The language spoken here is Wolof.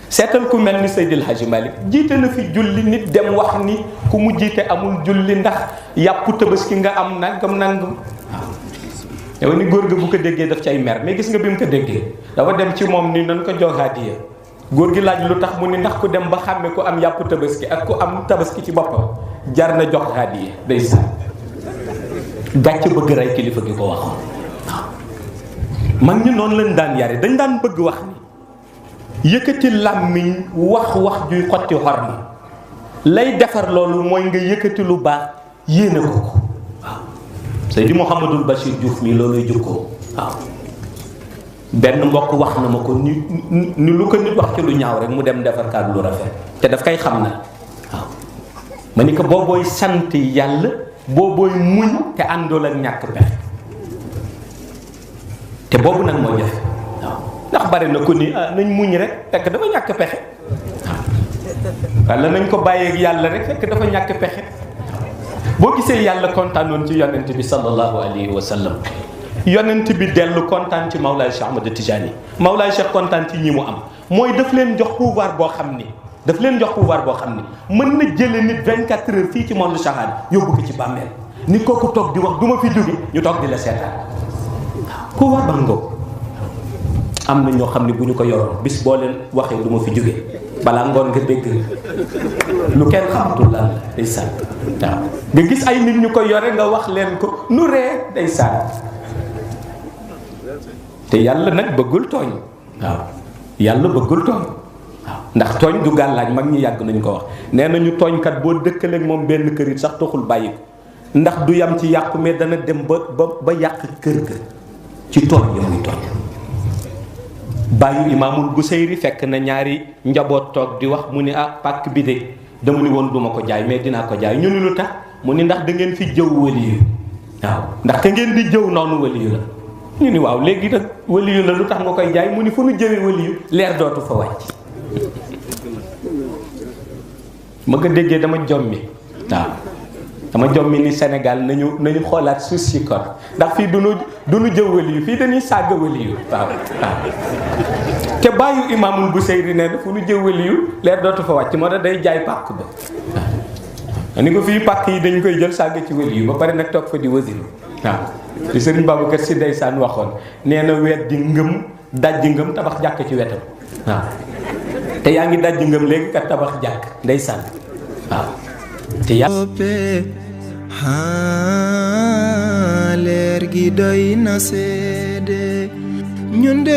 seetal ku mel ni Seydil Hadji Malick jiite na fi julli nit dem wax ni ku mu jiite amul julli ndax yàpp tabaski nga am nangam nangam. yow ni góor ga bu ko déggee daf cay mer mais gis nga bi mu ko déggee dafa dem ci moom ni nan ko jox hadiya. góor gi laaj lu tax mu ni ndax ku dem ba xàmme ku am yàpp tabaski ak ku am tabaski ci boppam jar na jox hadiya day sànni. gàcce bëgg rey kilifa gi ko waxoon waaw mag ñi noonu lañ daan yare dañ daan bëgg wax ni yëkkati làmmiñ wax juy xotti xorma lay defar loolu mooy nga yëkkati lu baax yéene ko ko waaw Seydi Mouhamadul Bachir Diouf mi looluy jukkoo waaw benn mbokk wax na ma ko ni lu ko nit wax ci lu ñaaw rek mu dem defar kaat lu rafet te daf koy xam na waaw ma ni ko boobooy sant yàlla boobooy muñ te àndool ak ñàkk pexe te boobu nag moo jafe waaw ndax bari na ko ni nañ muñ rek fekk dafa ñàkk pexe waaw walla nañ ko bàyyeeg yàlla rek fekk dafa ñàkk pexe boo gisee yàlla kontaanoon ci yonent bi sallallahu alayhi wa sallam yonent bi dellu kontaan ci Mawlaay Cheikh Ahmad Tijani Mawlaay Cheikh kontaan ci ñi mu am mooy daf leen jox pouvoir boo xam ni mën na jële nit 24 heures fii ci monde shahada yóbbu ko ci bàmmeel nit kooku toog di wax du ma fi jóge ñu toog di la seetaan waaw pouvoir ba ngoo am na ñoo xam ne bu ñu ko yoroon bis boo leen waxee du ma fi jóge balaa ngoon nga dégg lu kenn xamatul lan la day sànn waaw nga gis ay nit ñu ko yore nga wax leen ko nu ree day sànn te yàlla nag bëggul tooñ waaw yàlla bëggul tooñ waaw ndax tooñ du gàllaaj mag ñi yàgg nañu ko wax nee nañu tooñkat boo dëkkaleeg moom benn kër it sax taxul bàyyi ko ndax du yam ci yàqu mais dana dem ba yàq kër ga ci tooñ ya muy tooñ bàyyu imaamul Busayri fekk na ñaari njaboot toog di wax mu ni pàkk bi de dama ni woon duma ko jaay mais dinaa ko jaay ñu ni lu tax mu ni ndax da ngeen fi jëw waliyu waaw ndax ka ngeen di jëw noonu waliyu la ñu ni waaw léegi nag waliyu la lu tax nga koy jaay mu ni fu nu jëwee waliyu leer dootu fa wàcc ma nga déggee dama jommi waaw dama jommi ni Sénégal nañu xoolaat suuf si kon ndax fii du nu jëw waliyu fii dañuy sàgg waliyu waaw te bàyyu imaamul Busayri nee na fu nu jëw waliyu leer dootu fa wàcc moo tax day jaay pàkk ba waaw ni ko fii pàkk yi dañ koy jël sàgg ci waliyu ba pare nag toog fa di wasin waaw li Sëriñ Babacar Si ndeysaan waxoon nee na weet di ngëm dajji ngëm tabax jàkk ci wetam waaw te yaa ngi dajji ngëm léegi kat tabax jàkk ndeysaan waaw te leer gi doy na seede ñun de